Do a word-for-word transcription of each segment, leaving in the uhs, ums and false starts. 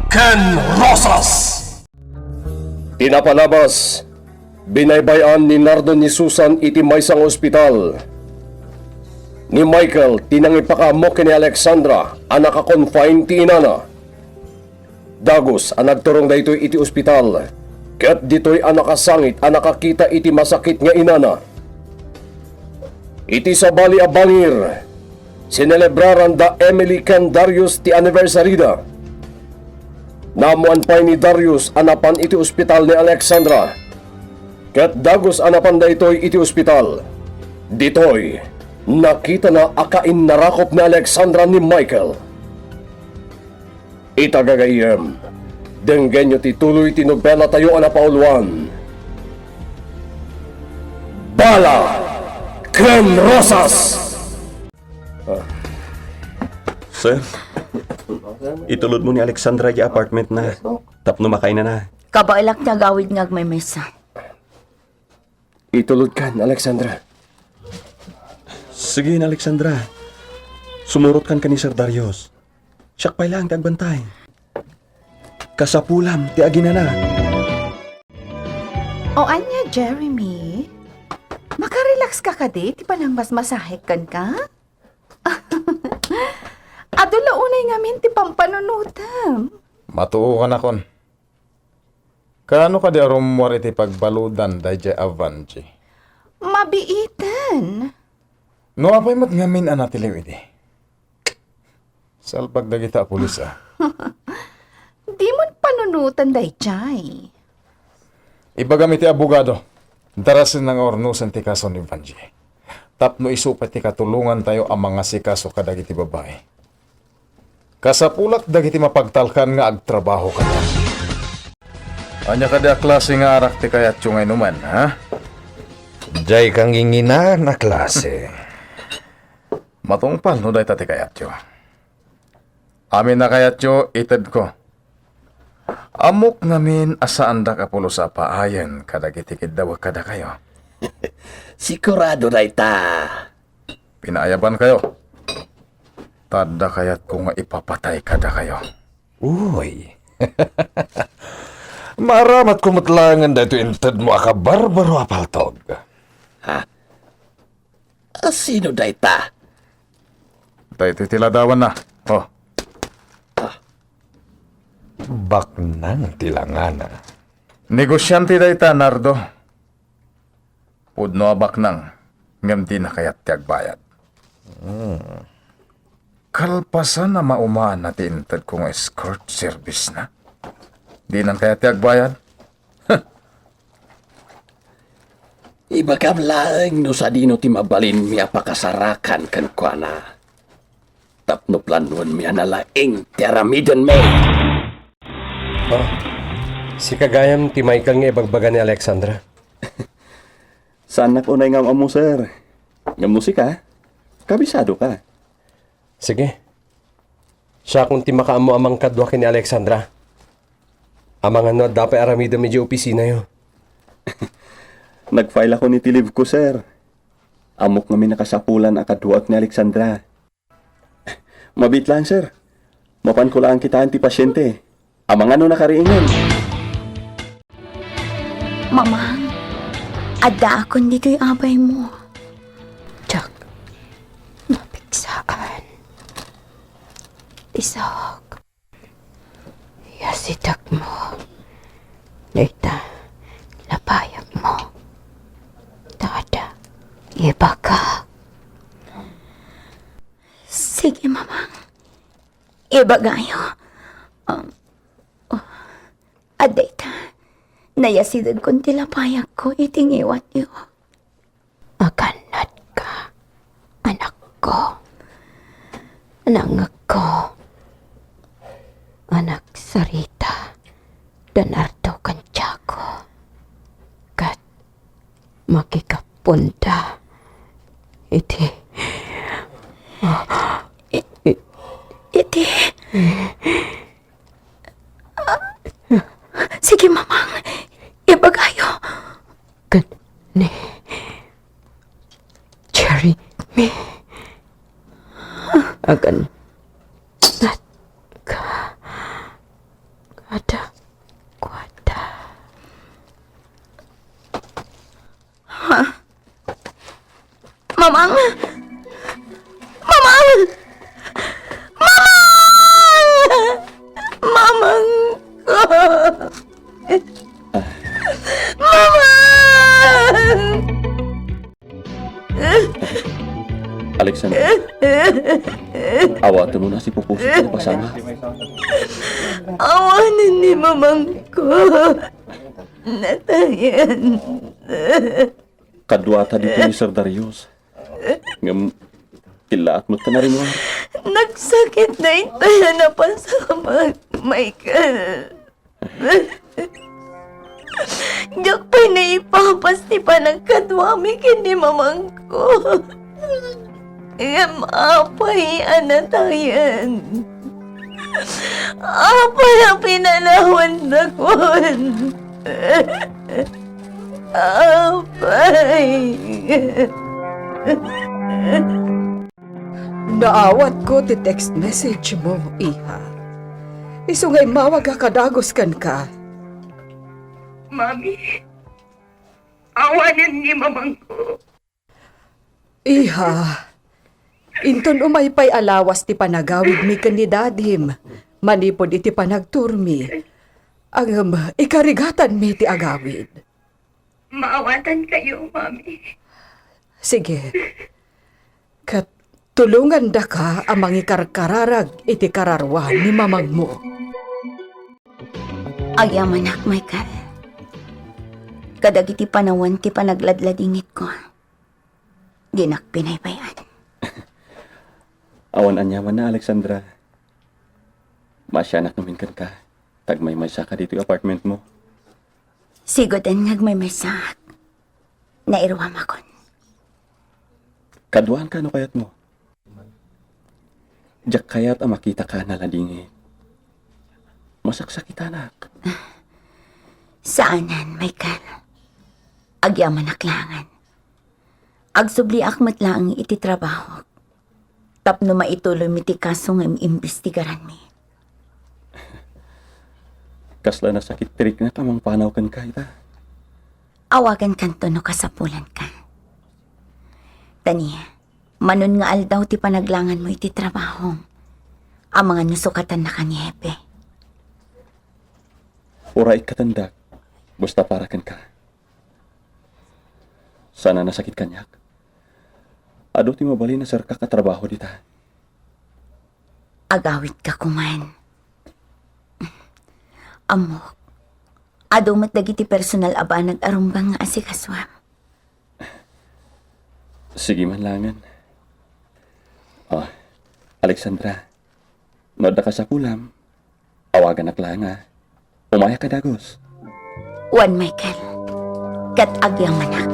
ken Rosas. Ti napalabas, binaybay-an ni Nardo ni Susan iti maysa nga ospital. Ni Michael ti nangipakaammo ken ni Alexandra a naka-confine ti inana. Dagus a nagturong daytoy iti ospital, ket ditoy a nakasangit a nakakita iti masakit nga inana. Iti sabali a bangir, sinelebraran da Emily ken Darius ti anniversary da. Naammoan pay ni Darius a napan iti ospital ni Alexandra. Ket dagus a napan daytoy iti ospital. Ditoy, nakitana a kainnarakop ni Alexandra ni Michael. Ita gagayyem, denggenyo ti tuloy ti nobelatayo a napauluan, Bala ken Rosas! Sir, itulod mo ni Alexandra iti apartment na tapno makainana. Kabaelak ti agawid nga agmaymasa. Itulodkan, Alexandra. Sige, Alexandra. Sumurotkan ken ni Sir Darius. Siak pay laeng ti agbantay. Kasapulam ti aginana. O ania, Jeremy? Makarelax ka kadi ti panangmasmasahek kenka? Adu la unay ngamin ti pampanunotem. Matuokan a kon. Kaano kadi a rummuar iti pagbaludan daydiay a Vangie? Mabiiten. No apay met ngamin a natiliw idi? Salbag dagita a pulis, a. Dimon panunotan daydiay. Ibagam iti abogado, darasenna nga urnosen ti kaso ni Vangie. Tapno isu pay ti katulongantayo a mangasikaso kadagiti babai. Kasapulak dagiti mapagtalkan nga agtrabaho kaniak. Ania kadi a klase nga arak ti kayatyo nga inumen, ha? Diay kanginginan a klase. Matungpal no dayta ti kayatyo. Amin a kayatyo, itedko. Ammok ngamin a saandak a pulos a paayen kadagiti kiddawek kadakayo. Sigurado dayta. Pinaayabankayo. Ta adda kayatko nga ipapatay kadakayo. Uy. Maaramatko met laengen daytoy intedmo a kabarbaro a paltog. Ha? A, sino dayta? Daytoy ti ladawanna. Oh. Baknang ti langana. Negosiante dayta, Nardo. Pudno a baknang, ngem dina kayat ti agbayad. Hmm. Kalpasan a maumaanna ti intedko nga escort service na. Dinan kayat ti agbayad? Ibagam laeng no sadino ti mabalinmi a pakasarakan kenkuana. Tapno planuenmi a nalaing ti aramidenmi. Oh, sika gayam ti Michael nga ibagbaga ni Alexandra. Saannak unay nga am-ammo, sir. Ngem no sika, kabisado ka. Sige. Siakon ti makaammo a mangkadua ken ni Alexandra. Amangan no adda pay aramidem idiay opisinayo. Nag-file ako iti leave ko, sir. Ammok ngamin a kasapulan a kaduaek ni Alexandra. Mabiit laeng, sir. Mapanko laeng kitaen ti pasiente. Amangan no nakariingen. Mamang, addaakon ditoy abaymo. Diak mapiksaan. Isok. Yasidegmo. Dayta, lapayagmo. Tada, ibagak. Sige, Mamang. Ibagayo. Um, oh, adda ita. Nayasidegkon ti lapayagko iti ngiwatyo. Agannadka, anakko. Nangngegko. Anak Sarita, da Nardo ken Tiago. Ket makikaponda iti, i-, i-, iti. Sige, Mamang. Ibagayo. Ken ni Jeremy. Agannatka. Sipupusit ti pasama. Awanen ni mamangko. Natayan. Kaduata ditoy ni Sir Darius. Ngem, killaat met ta narimmuar. Nagsakit daytoy a napasamak, Michael. Diak pay naipapas ti panagkaduami ken ni mamangko. Ngem apay a natayan? Apay a pinanawan dakon? Apay. Naawatko ti text message mo, iha. Isu nga immawag a kadagus kenka. Mami, awanen ni mamangko. Iha, inton umay pay a lawas ti panagawidmi ken ni dadim manipud iti panagturmi, ngem ikarigatanmi ti agawid. Maawatankayo, Mami. Sige. Ket tulongandaka a mangikarkararag iti kararua ni mamangmo. Agyamanak, Michael. Kadagiti panawen ti panagladladingitko, dinak binaybay-an. Awan aniamanna, Alexandra. Maasianak ngamin kenka, ta agmaymaysaka ditoy apartmentmo. Siguden nga agmaymaysaak. Nairuamakon. Kaduaan kano kayatmo? Diak kayat a makitaka a naladingit. Masaksakitanak. Saanen, Michael. Agyamanak laengen. Agsubliak met laeng iti trabahok tapno maituloymi ti kaso nga im-imbestigaranmi. Kasla nasakit ti riknak a mangpanaw kenka ita. Awagankanto no kasapulanka. Tani, manon nga aldaw ti panaglaenganmo iti trabahom, amangan no sukatannaka ni Hepe. Uray ikkatendak, basta para kenka. Saan a nasakit kaniak. Adu ti mabalin a serkak a trabaho dita. Agawidka koman. Ammok, adu met dagiti personal a banag a rumbeng nga asikasuam. Sige man laengen. Oh, Alexandra, no adda kasapulam, awaganak laeng, a. Umayak a dagus. Wen, Michael. Ket agyamanak.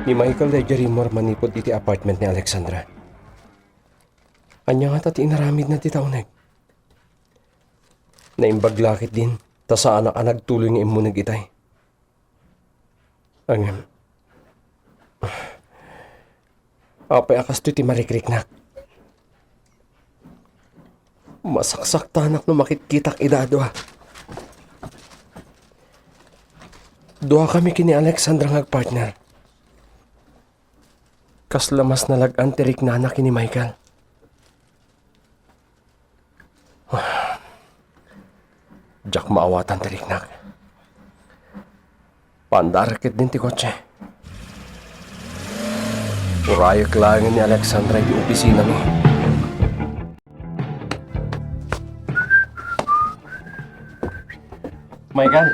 Ni Michael daydiay rimmuar manipud iti apartment ni Alexandra. Ania ngata ti inaramidna dita uneg? Naimbag la ketdin, ta saanak a nagtuloy nga immuneg itay. Ngem, apay a kastoy ti marikriknak? Masaksaktanak no makitkitak ida a dua. Duakami ken ni Alexandra nga agpartner. Kasla mas nalag-an ti riknana ken ni Michael. Diak maawatan ti riknak. Pandarek ketdin ti kotse. Urayek laengen ni Alexandra iti opisinami. Michael.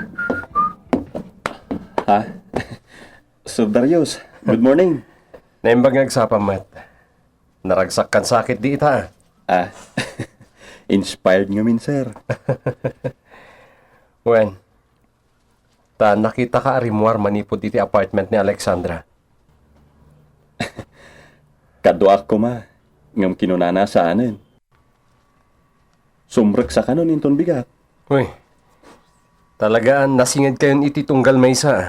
Ha? Sir Darius, good morning. Naimbag nga agsapa met. Naragsakkan sakit di ita, a. Ah, inspired ngamin, sir. Wen, ta nakitaka a rimmuar manipud iti apartment ni Alexandra. Kaduak koma, ngem kinunana a saanen. Sumreksa kanon inton bigat. Uy, talagaan nasingedkayon iti tunggal maysa, a.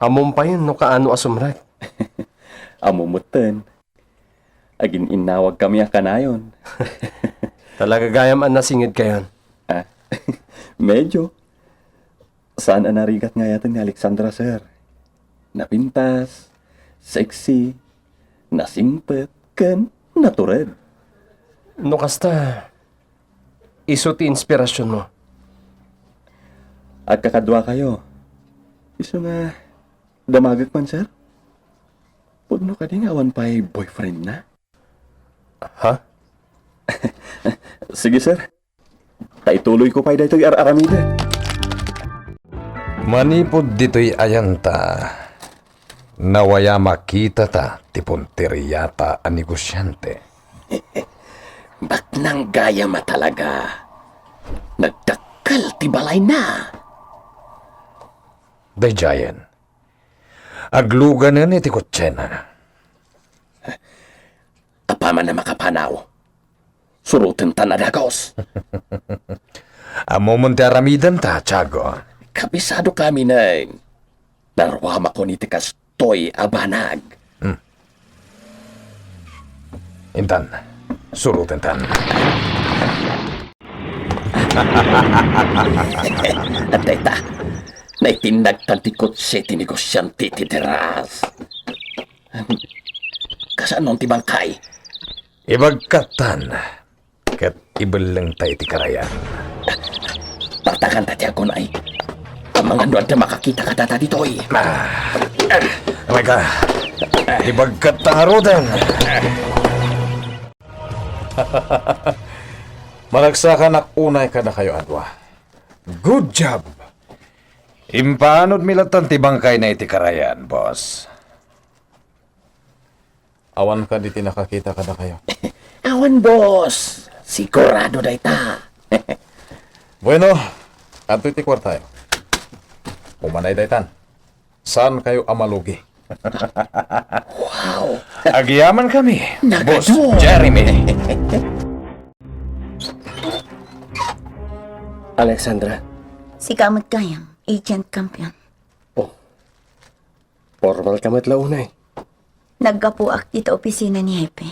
Ammom payen no kaano a sumrek. Ammom metten. Agin-innawagkami a kanayon. Talaga gayam a nasingedkayon. Ah, medyo. Saan a narigat nga ayaten ni Alexandra, sir? Napintas, sexy, nasingpet, ken natured. No kasta, isu ti inspirasionmo. Agkakaduakayo. Isu nga damagek man, sir? Pudno kadi nga awan pay boyfriendna? Ha? Sige, sir. Ta ituloyko pay daytoy ar-aramidek. Manipud ditoy ayanta, nawayama kitata ti punteriata a negosiante. Baknang gayam a talaga. Nagdakkel ti balayna. Daydiayen, agluganen iti kotsena. Apaman a makapanaw, surotentan a dagus. Ammom ti aramidenta, Tiago. Kabisado kami, Nay. Naruamakon iti kastoy a banag. Hmm. Intan, surotentan. Dayta, naitinnagtan ti kotse ti negosiante ti deras. Kasano ti bangkay? Ibagkattan, ket ibellengta iti karayan. Partakanta ti agunay. Amangan no adda makakita kadata ditoy. Ah, ah, Mika, ibagkatta ngaruden. Managsakanak unay kadakayo a dua. Good job! Impaanodmi lattan ti bangkayna iti karayan, boss. Awan kadi ti nakakita kadakayo? Awan, boss. Sigurado dayta. Bueno, adtoy ti kuartayo. Umanay daytan. Saankayo a malugi. Wow. Agyamankami, Boss Jeremy. Alexandra. Sika met gayam, Agent Campion. Oh. Pormal ka met la unay. Naggapuak dita opisina ni Hepe.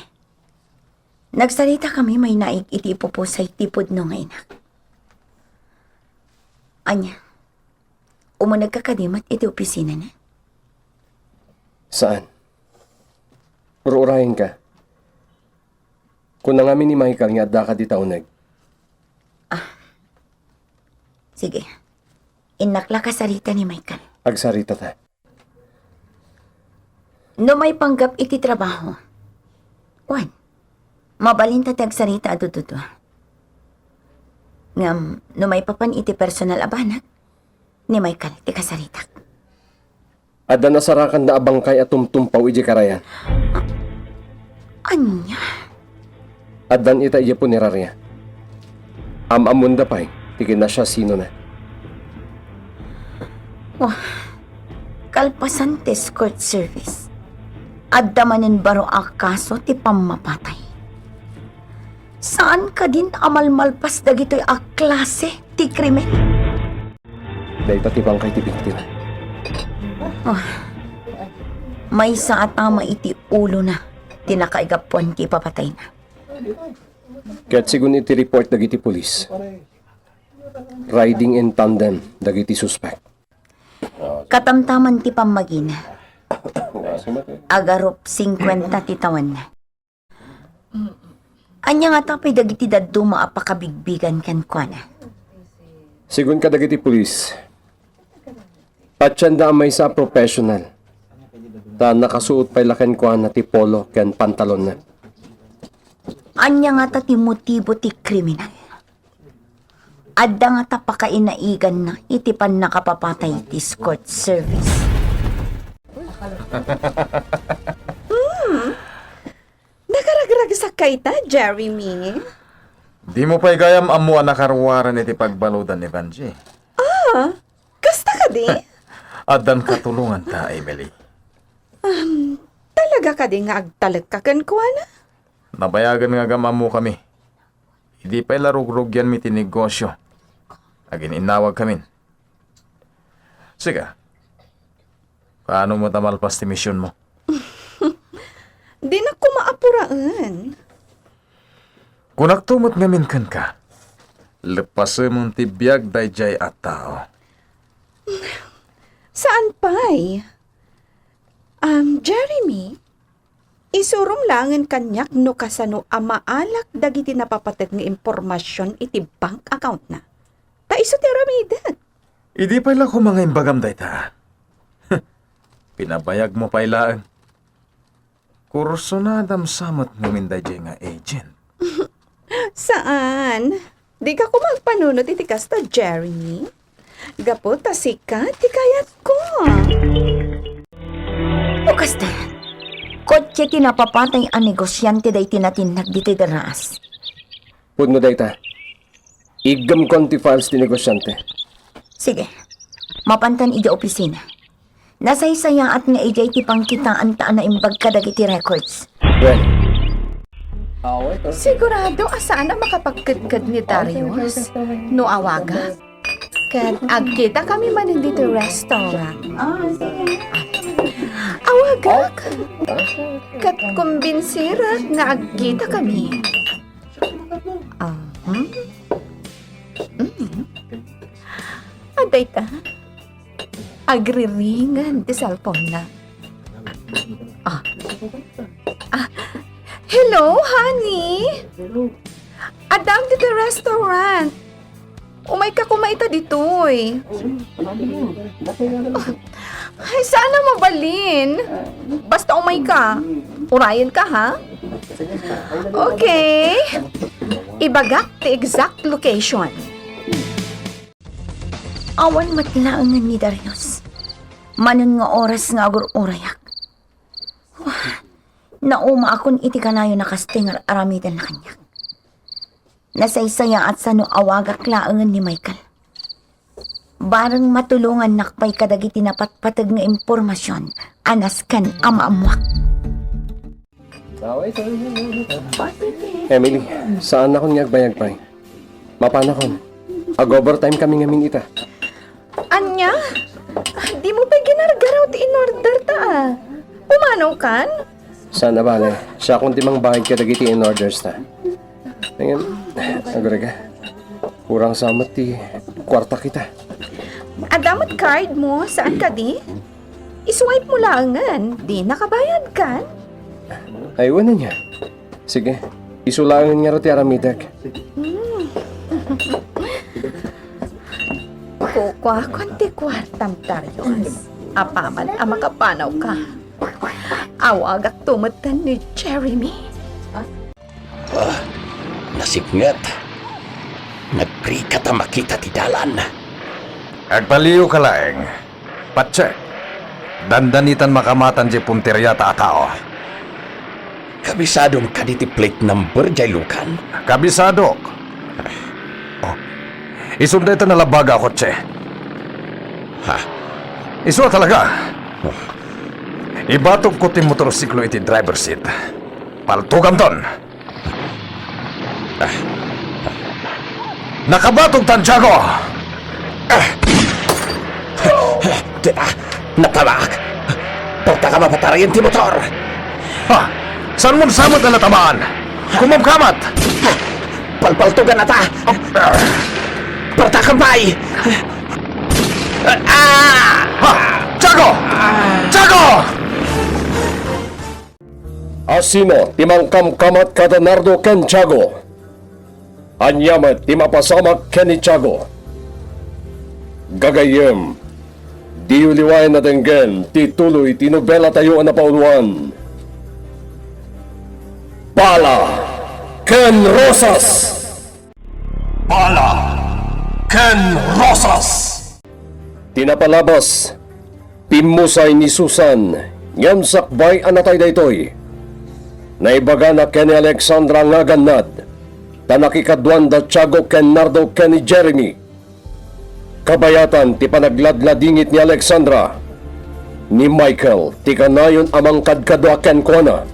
Nagsarita kami maynaig iti ipupusay ti pudno nga inak. Ania, umunegka kadi met iti opisinana? Saan? Ur-urayenka. Kuna ngamin ni Michael nga addaka dita uneg. Ah. Sige. Innak la kasarita ni Michael. Agsaritata. No maipanggep iti trabaho, wen, mabalinta ti agsarita a dududua. Ngem no maipapan iti personal a banag, ni Michael ti kasaritak. Adda nasarakanna a bangkay a tumtumpaw idiay karayan. Ania? Addan ita idiay punerarya. Am-ammoanda pay ti kinasiasinona. Wah, kalpasan ti escort service, adda manen baro a kaso ti pammapatay. Saan kadin a malmalpas dagitoy a klase ti krimen? Dayta ti bangkay ti biktima. Oh, maysa a tama iti ulona ti nakaigapuan ti ipapatayna. Ket sigun iti report dagiti pulis, riding in tandem dagiti suspek. Katamtaman ti pammagina. Agarup singkuenta ti tawenna. Ania ngata pay dagiti dadduma a pakabigbigan kenkuana? Sigun kadagiti pulis, patienda a maysa a professional, ta nakasuot pay la kenkuana ti polo ken pantalonna. Ania ngata ti motibo ti kriminal? Adda ngata pakainaiganna iti pannakapapatay ti escort service. Hmm. Nakaragragsak kayta, Jeremy? Dimo pay gayam ammo a nakaruaren iti pagbaludan ni Vangie. Ah, kasta kadi? Addan katulonganta, Emily. Um, talaga kadi nga agtalekka kenkuana? Nabayagen nga agam-ammokami. Idi pay la rugrugianmi ti negosio, agin-innawagkamin. Sika, kaano met a malpas ti misionmo? Dinak koma apuraen. Kunakto met ngamin kenka, leppasemon ti biag daydiay a tao. Saan pay? Um, Jeremy, isurom laengen kaniak no kasano a maalak dagiti napapatek nga impormasion iti bank accountna. Ta isu ti aramidek. Idi pay la koma nga imbagam dayta. Pinabayagmo pay laeng. Kursunadam sa met ngamin daydiay nga agent. Saan? Dika koma agpanunot iti kasta, Jeremy. Gapu ta sika ti kayatko. No kasta, kotse ti napapatay a negosiante daytoy natinnag ditoy Derraas. Pudno dayta. Iggamkon ti files ti negosiante. Sige. Mapantan idiay opisina. Nasaysayaat nga idiay ti pangkitaanta a naimbag kadagiti records. Well. Sigurado a saan a makapagkedked ni Darius no awagak? Ket agkitakami manen ditoy restaurant. Awagak. Ket kumbinsirek nga agkitakami. Aha. Mm. Adda ita. Agriringen ti cellphone-na. Ah. Ah. Hello, honey. Addam ditoy restaurant. Umayka koma ita ditoy. Ay, saan a mabalin. Basta umayka. Urayenka, ha? Okay. Ibagak ti exact location. Awan met laengen ni Darius. Manen nga oras nga agur-urayak. Wah, naumaakon iti kanayon a kasta nga ar-aramidenna kaniak. Nasaysayaat sa no awagak laengen ni Michael. Bareng matulongannak pay kadagiti napatpateg nga impormasion a nasken a maammoak. Emily, saannakon nga agbayag pay. Mapanakon. Ag-overtime kami ngamin ita. Ania? Dimo pay ginargaraw ti in-order ta, a? Pumanaw kan? Saan a bale, siakon ti mangbayad kadagiti in-orders ta. Ngem, agurega, kurang sa met ti kuartak ita. Adda met card mo, saan kadi? I-swipe mo laengen, di nakabayad kan? Ay, wen ania. Sige, isu laengen ngarud ti aramidek. Hmm. Kukuakon ti kuartam, Darius. Apaman a makapanawka. Awagakto metten ni Jeremy. Ah, nasipnget. Nagprikat a makita ti dalan. Agpaliwka laeng. Patse, dandanitan makamatan diay punteriata a tao. Kabisadom kadi ti plate number diay lukan? Kabisadok. Oh. Isun dayta nalabaga a kotse. Ha? Isu a talaga. Oh. Ibatogko ti motorsiklo iti driver seat. Paltugamton. Nakabatogtan, Tiago! Dita, natamak! Portaka mapatarayan ti motor! Ha? Saan mo sa met a natamaan? Kumamkamat! Palpaltugan ata! Portaka pay! Ah! Ha? Tiago! Tiago! Asino ti mangkamkamat kada Nardo ken Tiago? Ania met ti mapasamak ken ni Tiago? Gagayyem, diyo liwayan a denggen ti tuloy ti nobelatayo a napauluan, Bala ken Rosas! Bala ken Rosas! Ti napalabas, pimmusay ni Susan, ngem sakbay a natay daytoy. Naibagana ken ni Alexandra nga agannad, ta nakikaduanda Tiago ken Nardo ken ni Jeremy. Kabayatan ti panagladladingit ni Alexandra, ni Michael ti kanayon a mangkadkadua kenkuana.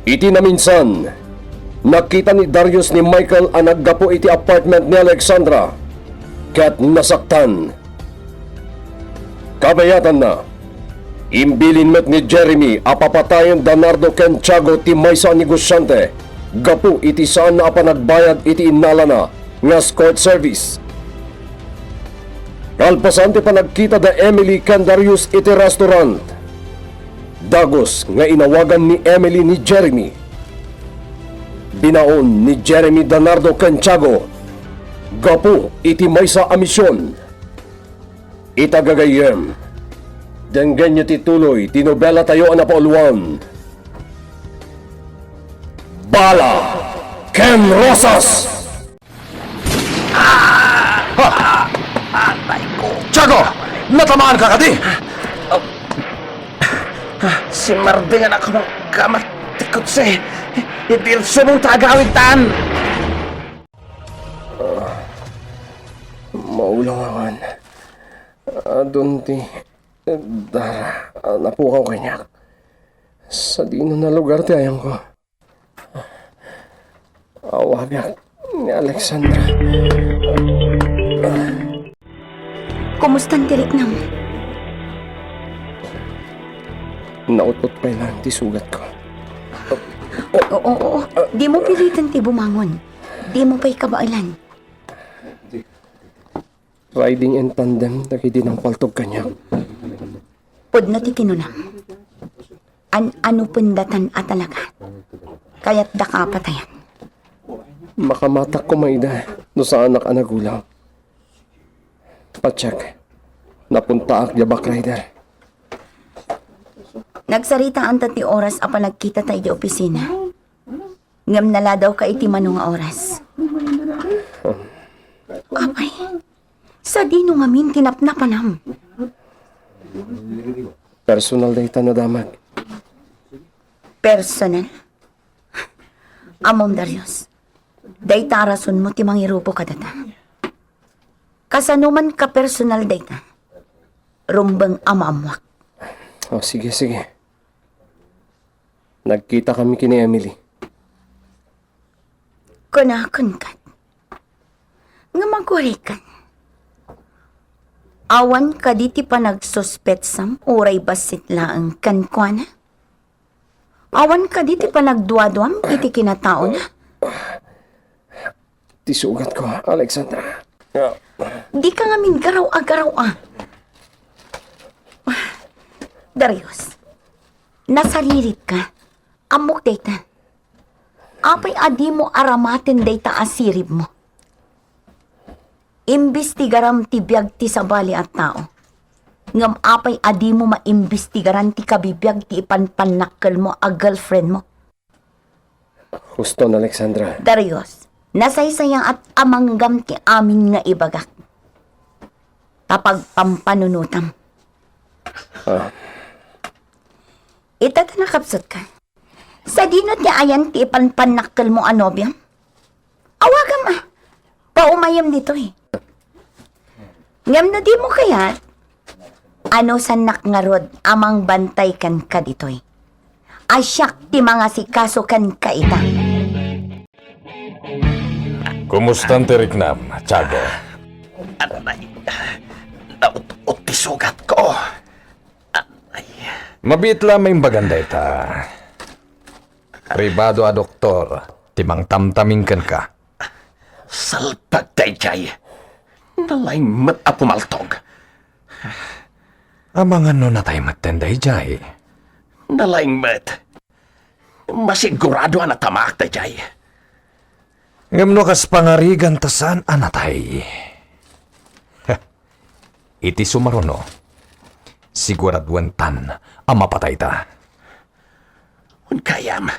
Iti naminsan, nakita ni Darius ni Michael a naggapu iti apartment ni Alexandra, ket nasaktan. Kabayatanna, imbilin met ni Jeremy a papatayen da Nardo ken Tiago ti maysa a negosiante gapu iti saanna a panagbayad iti innalana nga escort service. Kalpasan ti panagkita da Emily ken Darius iti restaurant, dagus nga inawagan ni Emily ni Jeremy. Binaon ni Jeremy da Nardo ken Tiago gapu iti maysa a mision. Ita gagayyem, denggenyo ti tuloy ti nobelatayo a napauluan, Bala ken Rosas! Tiago! Natamaan ka kadi? Simmardeng a nakanggamat ti kotse. Iti subong ta agawidtan. Maulaw awan. Adun ti dara a napukaw kaniak. Sadino a lugar ti ayongko? Awagak ni Alexandra. Kumustan ti riknam? Naut-ot pay lang ti sugatko. Oo, oo. Dimo piliten ti bumangon. Dimo pay kabaelan. Riding in tandem dagiti nangpaltog kaniak. Pudno ti kinunam. An-ano pay datan a talaga? Kayatdaka a patayan? Makamatak koma ida no saanak a nagulaw. Patiek, napuntaak diay backrider. Nagsaritaanta ti oras a panagkitata idiay opisina. Ngem naladawka iti mano nga oras. Apay, sadino ngamin ti napnapanam? Personal dayta a nadamag. Personal? Ammom, Darius, dayta a rasonmo ti mangirupo kadata. Kasano man kapersonal dayta, rumbeng a maammoak. Oh, sige, sige. Nagkitakami ken ni Emily. Kunakonka, ngem agurayka. Awan kadi ti panagsuspetsam uray bassit laeng kenkuana? Awan kadi ti panagduaduam iti kinataona? Ti sugatko, Alexandra. Dika ngamin garaw-agaraw a. Darius, nasariritka. Ammok dayta. Apay a dimo aramaten dayta a siribmo? Imbestigaram ti biag ti sabali a tao. Ngem apay a dimo maimbestigaran ti kabibiag ti ipanpannakkelmo a girlfriendmo? Huston, Alexandra. Darius, nasaysayaat a manggam ti amin nga ibagak. Ta pagpampanunotam. Ah. Ita ta nakapsutka. Sadino ti ayan ti ipanpannakkelmo a nobiam? Awagam a, paumayam ditoy. Ngem no dimo kayat, anusannak ngarud a mangbantay kenka ditoy? A siak ti mangasikaso kenka ita. Kumustan ti riknam, Tiago? Anay, naut-ot ti sugatko. Anay. Mabiit la maimbagan dayta. Pribado a doktor ti mangtamtamin kenka. Salpag daydiay. Nalaing met a pumaltog. Amangan no natay metten daydiay. Nalaing met. Masigurado a natamaak daydiay. Ngem no kas pangarigan ta saan a natay. Iti sumaruno, siguraduenta a mapatayta. Unkayam,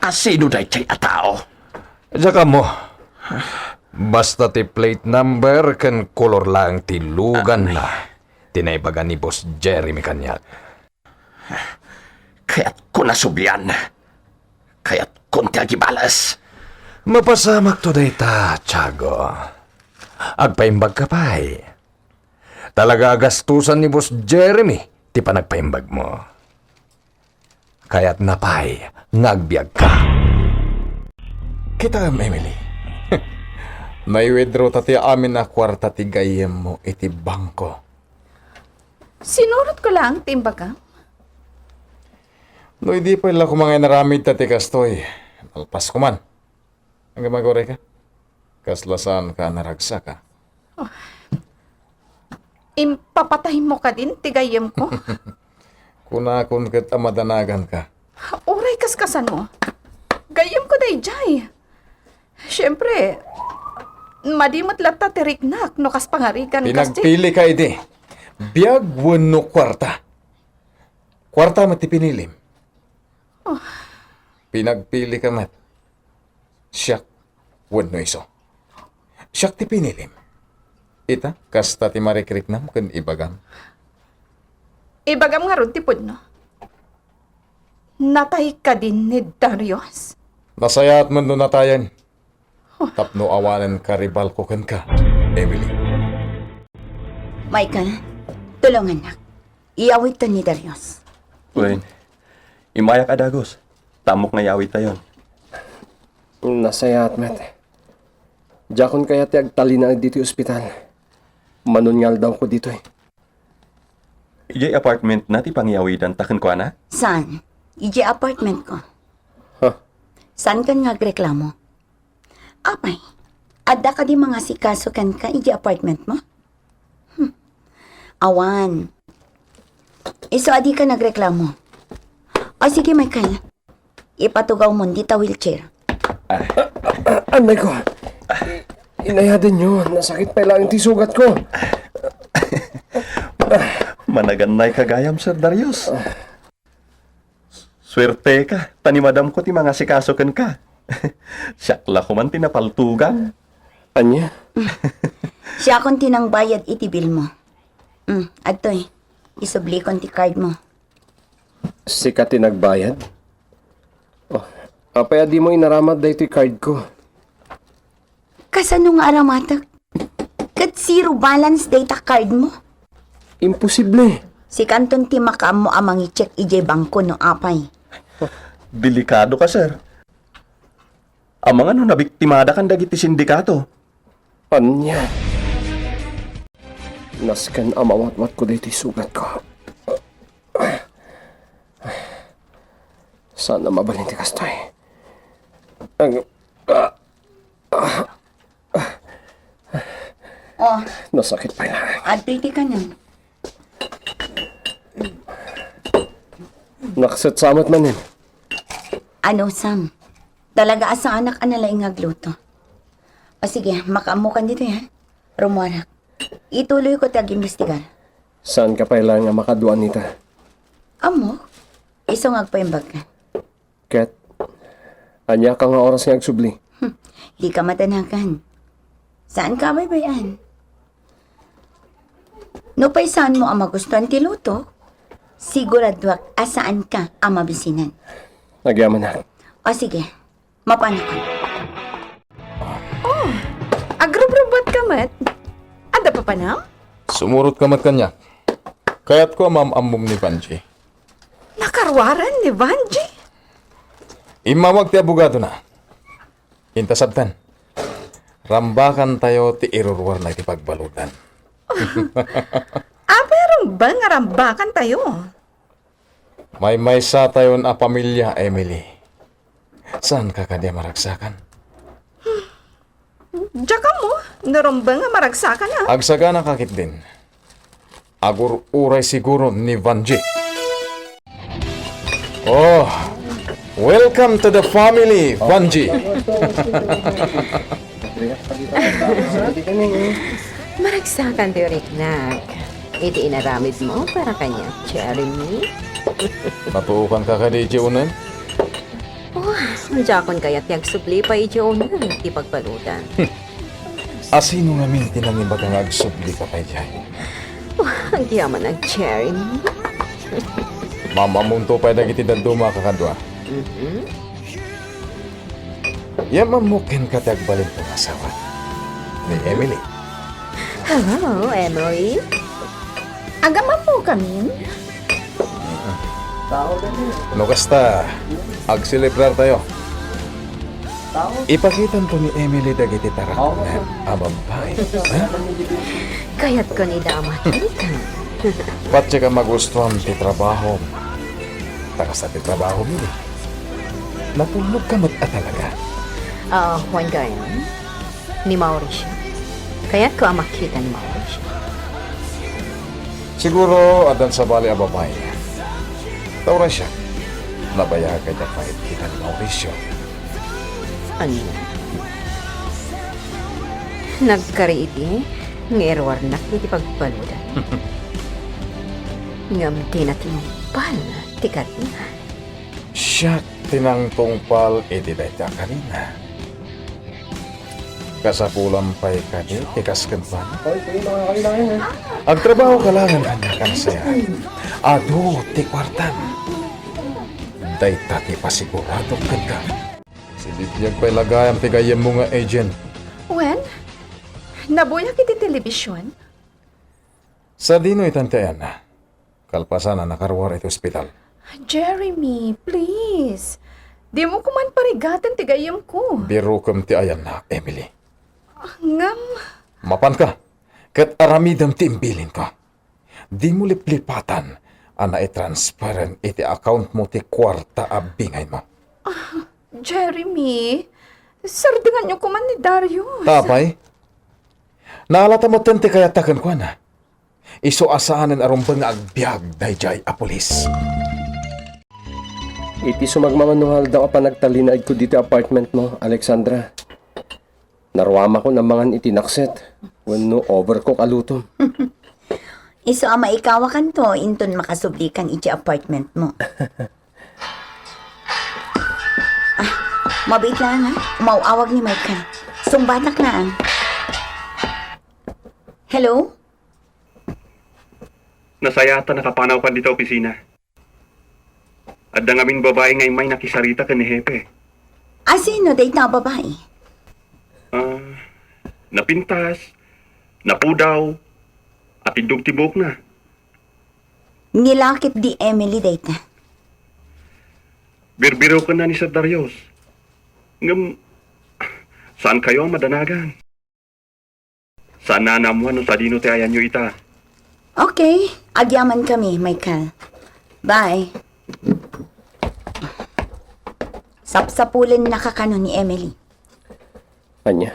a sino daydiay a tao? Diak ammo. Basta ti plate number ken kolor laeng ti luganna ti naibaga ni Boss Jeremy kaniak. Kayatkon a sublian. Kayatkon ti agibales. Mapasamakto dayta, Tiago. Agpaimbagka pay. Talaga a gastusan ni Boss Jeremy ti panagpaimbagmo. Kayatna pay nga agbiagka. Kitaem, Emily. Nai-withdraw ta ti amin a kuarta ti gayyemmo iti bangko. Sinurotko laeng ti imbagam. No idi pay la koma nga inaramidta ti kastoy, nalpasko man. Ngem agurayka? Kasla saanka a naragsak, a? Impapataymo kadin ti gayyemko? Kunakon ket a madanaganka. Uray kaskasano? Gayyemko daydiay. Siempre, madi met latta ti riknak no kas pangarigan kas ti Pinagpilika idi. Biag wenno kuarta? Kuarta met ti pinilim. Oh. Pinagpilika met. Siak wenno isu? Siak ti pinilim. Ita, kasta ti marikriknam ken ibagam. Ibagam ngarud ti pudno. Natay kadin ni Darius? Nasayaat met no natayen. Tapno awanen karibalko kenka, Emily. Michael, tulongannak. Iyawidto ni Darius. Wen, immayak a dagus. Ta ammok nga iyawidtayon. Nasayaat met. Diakon kayat ti agtalinaed ditoy ospital. Mano nga aldawko ditoy. Idiay apartment na ti pangiyawidanta kenkuana? Saan? Idiay apartment ko. Huh? Saankan nga agreklamo? Apay, adda kadi mangasikaso kenka idiay apartment mo? Hmm. Awan. Isu a dika nagreklamo. O sige, Michael. Ipatugawmon dita wheelchair. Ah, ah, ah, anay ko. I-, inayadenyo, nasakit pay laeng ti sugatko. Managannayka gayam, Sir Darius. Suerteka, ta ni madamko ti mangasikaso kenka. Siak la koman ti napaltugan. Ania? Siakon ti nangbayad iti bill mo. Mm, adtoy, isublikon ti card mo. Sika ti nagbayad? Oh, apay a dimo inaramad daytoy card ko? Kasano nga aramatek? Ket zero balance dayta card mo? Imposible. Sikanton ti makaammo a mangi-check idiay bangko no apay. Delikado ka, sir. Amangan no nabiktimada kan dagiti sindikato. Ania? Nasken a mawatwatko daytoy sugatko. Saan a mabalin ti kastoy. Ag-, ah, ah, ah. Oh. Nasakit pay laeng. Adtoy ti kanem. Nakset sa met manen. Ano, Sam? Talaga a saanak a nalaing nga agluto. O sige, makaammokan ditoy, ha? Rumuarak. Ituloyko ti agimbestigar. Saanka pay laeng a makadua, Anita? Ammok. Isu nga agpaimbagka. Ket, ania ka nga oras nga agsubli? Hmm, dika madanagan. Saanka a baybay-an? Nupay saanmo a magustuan ti lutok, siguraduak a saanka a mabisinan. Agyamanak. O sige, mapanakon. Oh, agrubrubuatka met. Adda papanam? Sumurotka met kaniak. Kayatko a maam-ammom ni Vanji. Nakaruaren ni Vanji? Immawag ti abogadona. Inta sabtan, rambakantayo ti iruruarna iti pagbaludan. Apay a rumbeng a rambakantayo? Maymaysatayon a pamilia, Emily. Saanka kadi a maragsakan? Diak ammo no rumbeng a maragsakan, a. Agsaganaka ketdin. Agur-uray siguro ni Vanji. Oh, welcome to the family, Vanji. Maragsakan ti uriknak iti inaramidmo para kaniak, Jeremy. Natuokanka kadi idiay uneg? Oh, diakon kayat ti agsubli pay idiay uneg ti pagbaludan. A sino ngamin ti nangibaga nga agsublika pay diay? Oh, agyamanak, Jeremy. Maam-ammonto pay dagiti dadduma a kakadua. Mhm. Yam-ammok kenka ti agbalinko nga asawa, ni Emily. Hello, Emily. Agam-ammokamin? No kasta, agselebrartayo. Ipakitanto ni Emily dagiti tarakna a babbai, ha? Kayatko ni dama, Tita. Patiek a magustuam ti trabahom. Ta kasta ti trabahom idi. Natulnogka met a talaga. Ah, wen gayam, ni Mauricio. Kayatko a makita ni Mauricio. Siguro, addan sabali a babai. Ta uray siak, nabayag a diak makita ni Mauricio. Ania? Nagkari idi nga iruarnak iti pagbaludan. Ngem dina tinungpal ti karian. Siak ti nangtungpal iti dayta a karina. Kasapulan pay kadi ti kas kenkuana? Agtrabaho ka laengen ania, kanasayaat. Adu ti kuartam. Dayta ti pasigurado kenka. Sibibiag pay la gayam ti gayyemmo nga agent. Wen, nabuyak iti telebision. Sadino itan ti ayanna? Kalpasan a nakaruar iti ospital. Jeremy, please. Dimo koman parigaten ti gayyemko. Birokem ti ayanna, Emily. Ngem, mapanka, ket aramidem ti imbilinko. Dimo liplipatan a naitransferen iti accountmo ti kuarta a bingaymo. Jeremy, sardenganyo koman ni Darius. Apay, naalata metten ti kayatta kenkuana. Isu a saanen a rumbeng nga agbiag daydiay a pulis. Iti sumagmamano nga aldaw a panagtalinaedko ditoy apartmentmo, Alexandra, naruamakon a mangan iti nakset wenno overcook a lutom. Isu a maikawakanto inton makasublikan iti apartmentmo. Ah, mabiit laeng, ha? Umaw-awag ni Michael. Sungbatak laeng. Hello? Nasayaat a nakapanawkan dita opisina. Adda ngamin babai nga immay nakisarita ken ni Hepe. Asino dayta a babai? Ah, napintas, napudaw, atiddog ti buokna. Ni laketdi Emily dayta. Birbirokenna ni Sir Darius. Ngem, saankayo a madanagan. Saanna a naammoan no sadino ti ayanyo ita. Okay, agyamankami, Michael. Bye. Sapsapulennaka kano ni Emily. Ania?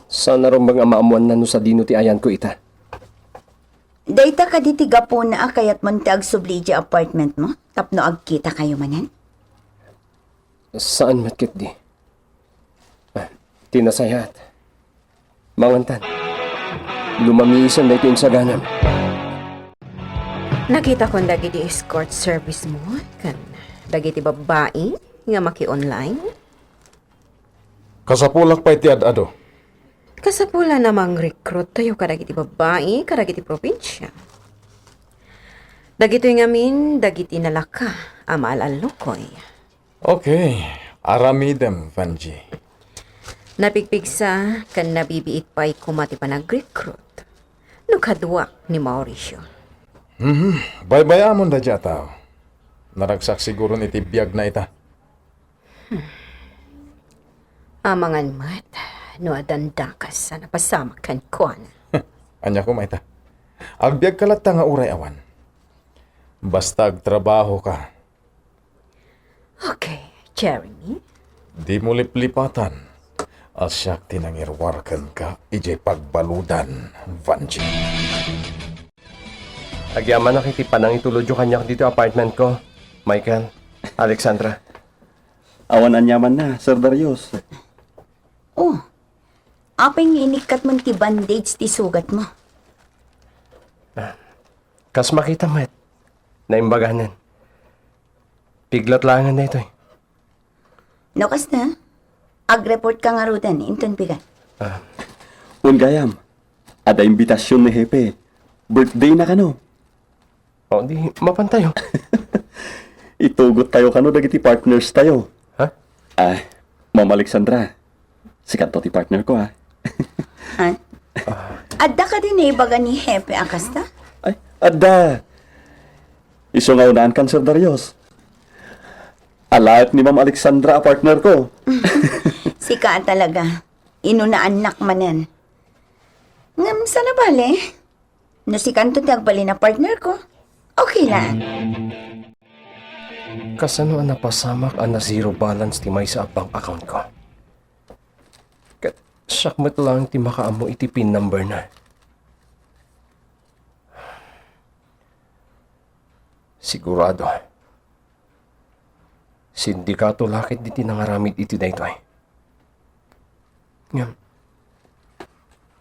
Saanna rumbeng a maammoanna no sadino ti ayanko ita? Dayta kadi ti gapuna a kayatmon ti agsubli idiay apartmentmo tapno agkitakayo manen? Saan met ketdi. Ah, ti nasayaat. Mangantan. Lumamiisan daytoy insaganam. Nakitakon dagiti escort service mo ken dagiti babbai nga maki-online. Kasapulak pay ti ad-adu. Kasapulan a mangrecruit tayo kadagiti babbai kadagiti probinsia. Dagitoy ngamin dagiti nalaka a maalallukoy. Okay, aramidem, Vanji. Napigpigsa ken nabibiit pay koma ti panagrecruit no kaduak ni Mauricio. Mhm, baybay-amon daydiay a tao. Naragsak siguron iti biagna ita. Hmm. Amangan met no addan dakes a napasamak kenkuana. Ania koma ita? Agbiagka latta nga uray awan. Basta agtrabahoka. Okay, Jeremy. Dimo liplipatan a siak ti nangiruar kenka idiay pagbaludan, Vanji. Agyamanak iti panangitulodyo kaniak ditoy apartmentko, Michael, Alexandra. Awan aniamanna, Sir Darius. Oh, apay nga inikkatmon ti bandage ti sugatmo? Ah, kas makita met, naimbaganen. Piglat laengen daytoy. No kasta, agreportka ngaruden inton bigat. Ah. Wen gayam, adda imbitasion ni Hepe. Birthday na kano. O, di, mapantayo. Itugottayo kano dagiti partnerstayo. Ha? Ah, Ma'am Alexandra, sikanto ti partnerko, ha? Ha? Adda kadi naibaga ni Hepe a kasta? Ay, adda. Isu nga unaan kan, Sir Darius. Alaet ni Ma'am Alexandra a partnerko. Sika a talaga. Inunaannak manen. Ngem saan a bale? No sikanto ti agbalin a partnerko, okay la. Kasano a napasamak a na-zero balance ti maysa a bank accountko? Ket siak met laeng ti makaammo iti pin numberna. Sigurado. Sindikato la ketdi ti nangaramid iti daytoy. Ngem,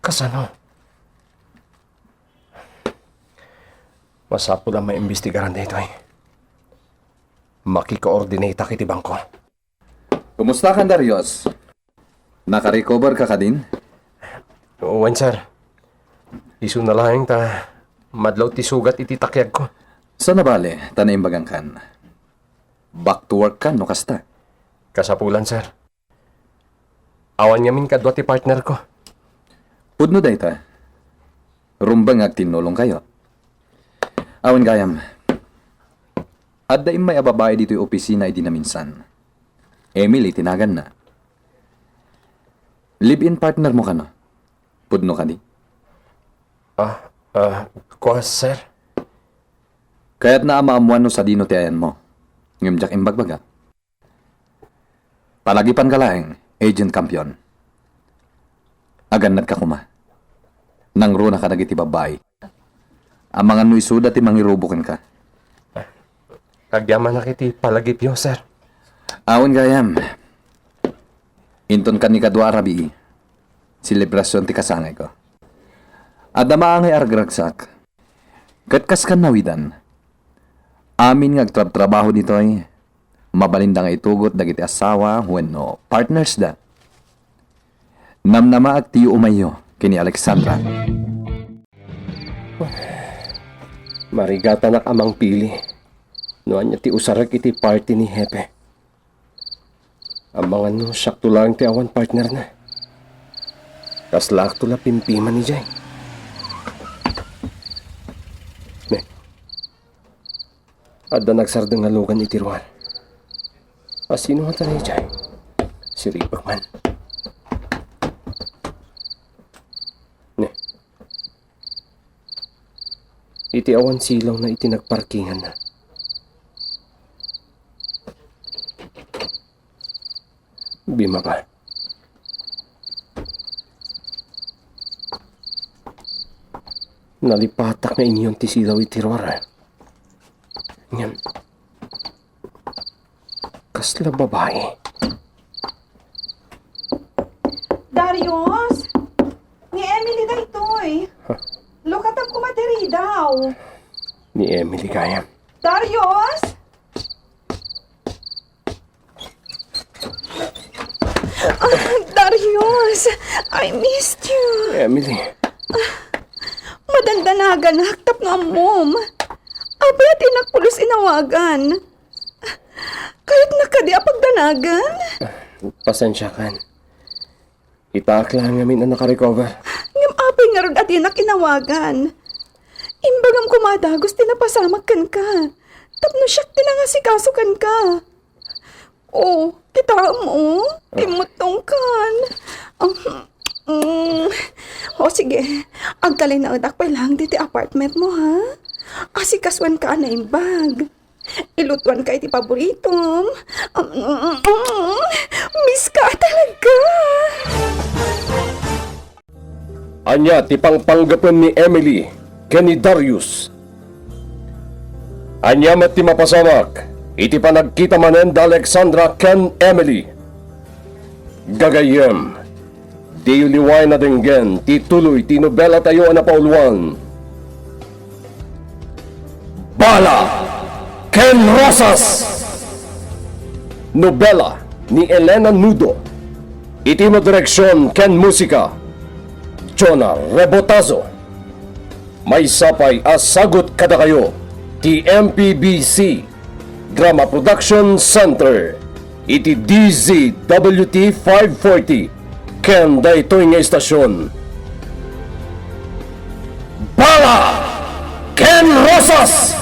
kasano? Masapul a maimbestigaran daytoy. Makikoordinateak iti bangko. Kumusta kan, Darius? Nakarecover ka kadin? Wen, sir. Isuna laeng ta madlaw ti sugat iti takiagko. Saan a bale ta naimbagan kan? Back to work kan no kasta? Kasapulan, sir. Awan ngamin kadua ti partnerko. Pudno dayta. Rumbeng nga agtinnulongkayo. Awan gayam. Adda immay a babai ditoy opisina idi naminsan. Emily ti naganna. Live-in partner mo kano? Pudno kadi? Ah, ah, kua, sir? Kayatna a maammuan no sadino ti ayanmo. Ngem diak imbagbaga. Palagipanka laeng, Agent Campion. Agannadka koma. Nangruna kadagiti babbai. Amangan no isuda ti mangirubo kenka. Agyamanak iti palagipyo, sir. Awan gayam. Inton kanikadua a rabii, selebrasion ti kasangayko. Adda maangay a ragragsak. Ket kas kannawidan, amin nga agtrabtrabaho ditoy, mabalinda nga itugot dagiti asawa wenno partners da. Namnamaak ti yuumayyo ken ni Alexandra. Marigatanak a mangpili no ania ti usarek iti party ni Hepe. Amangan no siakto laeng ti awan partnerna. Kaslaakto la pimpiman idiay. Ne. Adda nagsardeng nga lugan iti ruar. A sino ngata daydiay? Siripek man. Ne. Iti awan silawna iti nagparkinganna. Bimaba. Nalipatak nga inyon ti silaw iti ruar. Ngem, kasla babai. Darius! Ni Emily daytoy. Huh? Lukatam koma diri daw. Ni Emily gayam. Darius! Ah, Darius! I missed you! Emily. Madandanaganak tapno ammom. Apay a dinak pulos inawagan? Kayatnak kadi a pagdanagan? Pasensiakan. Itaak laeng ngamin a nakarecover. Ngem apay ngarud a dinak inawagan? Imbagam koma a dagus ti napasamak kenka. Tapno siak ti nangasikaso kenka. O, kitaem, o. Timmuttongkan. Um, mm. O, sige. Agkalinaedak pay laeng ditoy apartment mo, ha? Asikasuenka a naimbag. Ilutuanka iti paboritom. Um, mm, mm. Miss ka talaga. Ania ti pangpanggapen ni Emily ken ni Darius? Ania met ti mapasamak iti panagkita manen da Alexandra ken Emily? Gagayyem, diyo liwayen a denggen ti tuloy ti nobelatayo a napauluan, Bala ken Rosas! Nobela ni Elena Nudo. Iti madireksion ken musika, Jonah Rebotazo. Maysa pay a sagut kadakayo ti M P B C Drama Production Center iti D Z W T five forty ken daytoy nga estasion, Bala ken Rosas!